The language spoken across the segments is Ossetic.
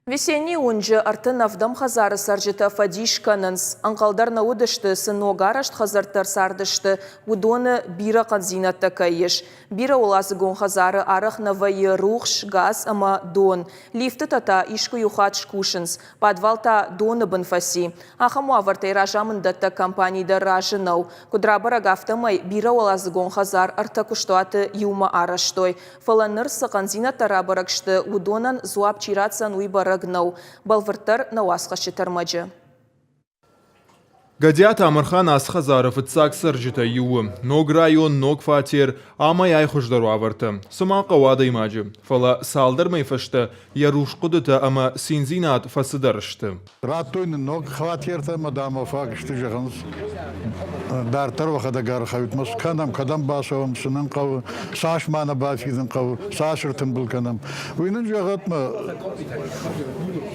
Весенний уынджы 37 хӕдзары цӕрджытӕ фӕдис кӕнынц. Ӕнхъӕл дӕр нӕ уыдысты, цы ногарӕзт хӕдзӕрттӕ ӕрцардысты, уыдоны бирӕ хъӕндзинӕдтӕ кӕй ис. Бирӕуӕладзыгон хӕдзары арӕх нӕ вӕййы рухс, газ ӕмӕ дон. Лифтытӕ та искуы-иу хатт скусынц. Пъадвал та доны бын фӕци. Ахӕм уавӕртӕй разамынддӕттӕг компани дӕр разы нӕу. Куыд рабӕрӕг, афтӕмӕй бирӕуӕладзыгон хӕдзар ӕртӕ куыстуаты иумӕ арӕзтой. Фӕлӕ ныр цы хъӕндзинӕдтӕ рабӕрӕг сты, уыдонӕн дзуапп чи ратдзӕн, уый бӕрӕг нӕу. Бӕлвырддӕр нӕ уацхӕсджыты ӕрмӕджы. Гӕдиаты Амырхан ацы хӕдзары фыццаг цӕрджытӕй иу у. Ног район, ног фатер, амӕй ай хуыздӕр уавӕртӕ. Цы ма хъӕуы адӕймаджы? Фӕлӕ цалдӕр мӕй фӕстӕ йӕ рухс хъуыдытӕ ӕмӕ циндзинад фӕцыдӕр сты. Радтой нын ног фатертӕ ӕмӕ дам фаг сты, зӕгъынц. Дарддӕр уӕхӕдӕг архайут, ма скӕнӕм, кӕдӕм бацӕуӕм, цы нын хъӕуы, цас ма нӕ бафидын хъӕуы, цас ӕртымбыл кӕнӕм. Уый нын зӕгъӕт мӕ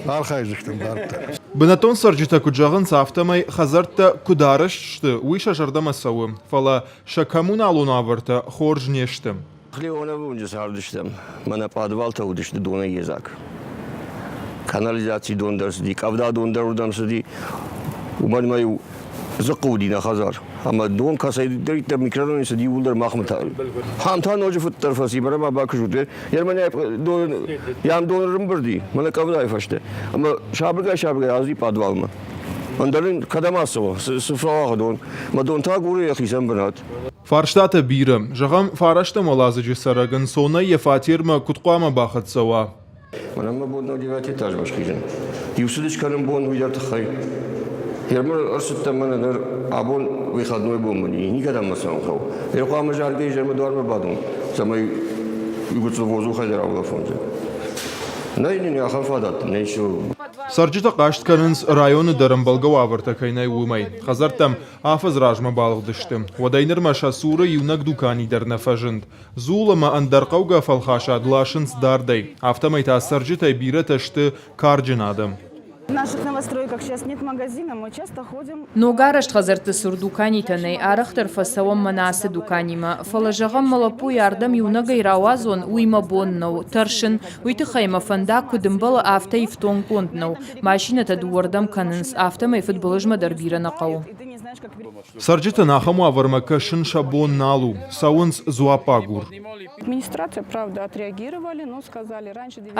архайдзыстӕм дарддӕр. Бынӕттон цӕрджытӕ куыд зӕгъынц, афтӕмӕй хӕдзӕрттӕ куыд арӕзт сты, уый сӕ зӕрдӕмӕ цӕуы, фӕлӕ сӕ коммуналон уавӕртӕ хорз не сты. Леоновы уынджы цардыстӕм. Мӕнӕ пъадвалтӕ уыдысты донӕй йедзаг. Канализаци дон дӕр цыди, къӕвда дон дӕр уырдӕм цыди. Уымӕн ма-иу дзыхъхъы уыди нӕ хӕдзар. Ӕмӕ дон кӕцӕйдӕриддӕр микрорайоны цыди, иууылдӕр махмӕ та. Хам та ноджы фыддӕр фӕци, мӕнӕ ма бакӕсут. Германӕй дон, йӕм дон ӕрӕмбырди, мӕнӕ къӕвдайы фӕстӕ. Ӕмӕ сабыргай-сабыргай азди пъадвалмӕ. Ӕндӕр ын кӕдӕм ацӕуа, цы фӕуагъы дон? Мӕ дон та агуры йӕхицӕн бынат. Фарстатӕ бирӕ. Зӕгъӕм, фарӕстӕм уӕладзыджы цӕрӕг ӕнцонӕй йӕ фатермӕ куыд хъуамӕ бахӕццӕ уа? Мӕнӕн мӕ бон нӕу девятый этажмӕ схизын. Иу цыд скӕнын бон уый дӕр тыххӕй. Герман ӕрцыдтӕн мӕнӕ ныр абон выходной бон мын и, никӕдӕм мӕ цӕуын хъӕуы. Йе хъуамӕ заргӕ изӕрмӕ дуармӕ бадон, цӕмӕй иугуыцыл воздухӕй дӕр аулӕфон. Нӕй нын ахӕм фадат, нӕй цы. Цӕрджытӕ хъаст кӕнынц, районы дӕр ӕмбӕлгӕ уавӕртӕ кӕй нӕй, уымӕй. Хӕдзӕрттӕм Афӕдз размӕ балыгъдысты. Уӕдӕй нырмӕ сӕ цуры иунӕг дукани дӕр нӕ фӕзынд. Дзул ӕмӕ ӕндӕр хъӕугӕ фӕлхасад ласынц дардӕй. Афтӕмӕй та цӕрджытӕй бирӕтӕ сты карджын адӕм. Ногарӕзт хӕдзӕртты цур дуканитӕ нӕй, арӕхдӕр фӕцӕуӕм мӕнӕ ацы дуканимӕ. Фӕлӕ, зӕгъӕм, мӕ лӕппуйы ардӕм иунӕгӕй рауадзон, уый мӕ бон нӕу, тӕрсын. Уый тыххӕй мӕ фӕндаг куыд ӕмбӕлы, афтӕ ифтонггонд нӕу. Машинӕтӕ дыууӕрдӕм кӕнынц, афтӕмӕй фыдбылызмӕ дӕр бирӕ нӕ хъӕуы. Цӕрджытӕн ахӕм уавӕрмӕ кӕсын сӕ бон нал у, цӕуынц дзуаппагур.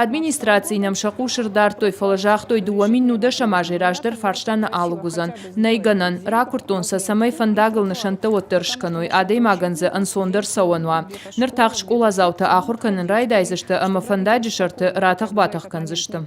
Администрацийы нӕм сӕ хъус ӕрдардтой, фӕлӕ загътой, 2019 азӕй раздӕр фарста нӕ алыг уыдзӕн. Нӕй гӕнӕн. Ракуырдтон сӕ, цӕмӕй фӕндагыл нысӕнттӕ уӕддӕр скӕной, адӕймагӕн дзы ӕнцондӕр цӕуӕн уа. Ныр тагъд скъоладзаутӕ ахуыр кӕнын райдайдзысты ӕмӕ фӕндаджы сӕрты ратӕх-батӕх кӕндзысты.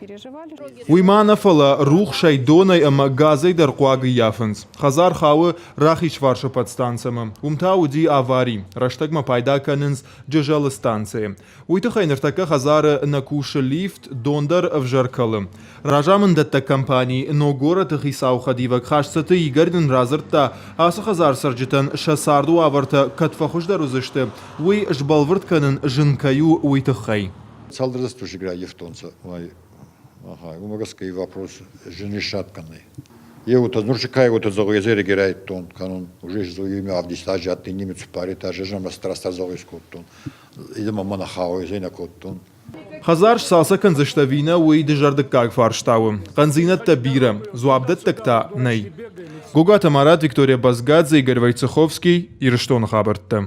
Уый ма нӕ, фӕлӕ рухсӕй, донӕй ӕмӕ газӕй дӕр хъуаг ӕййафынц. Хӕдзар хауы Рахизфарсы подстанцӕмӕ. Уым та уыди авари. Рӕстӕгмӕ пайда кӕнынц Джызӕлы станцӕйы. Уый тыххӕй ныртӕккӕ хӕдзары нӕ кусы лифт, дон дӕр ӕвзӕр кӕлы. Разамынддӕттӕг компани Ног горӕты хицауы хӕдивӕг Хасцаты Игорь нын радзырдта, ацы хӕдзар цӕрджытӕн сӕ царды уавӕртӕ кӕд фӕхуыздӕр уыдзысты, уый сбӕлвырд кӕнын зын кӕй у, уый тыххӕй. Цалдӕр рӕстӕджы раййӕфтонцӕ, уымӕ гӕсгӕ и вопрос зын кӕнӕй. Еутӕ нурчикай уотӕ зӕгъуй, ӕз райдтон кӕнун, уже зоюми авдист ази адтӕй немец цуппар этажи, ӕз ӕма страста зӕгъуй скодтон. Идӕмӕ мӕ нӕ хауй, ӕз нӕ кодтон. Хӕдзар сцалцӕг кӕндзысты ӕви нӕ, уый дызӕрдыггаг фарста у. Хъӕндзинӕдтӕ бирӕ, дзуапдӕттӕг та нӕй. Гогаты Марат, Виктория Базгадзе, Игорь Войцеховский, Ирыстоны хабӕрттӕ.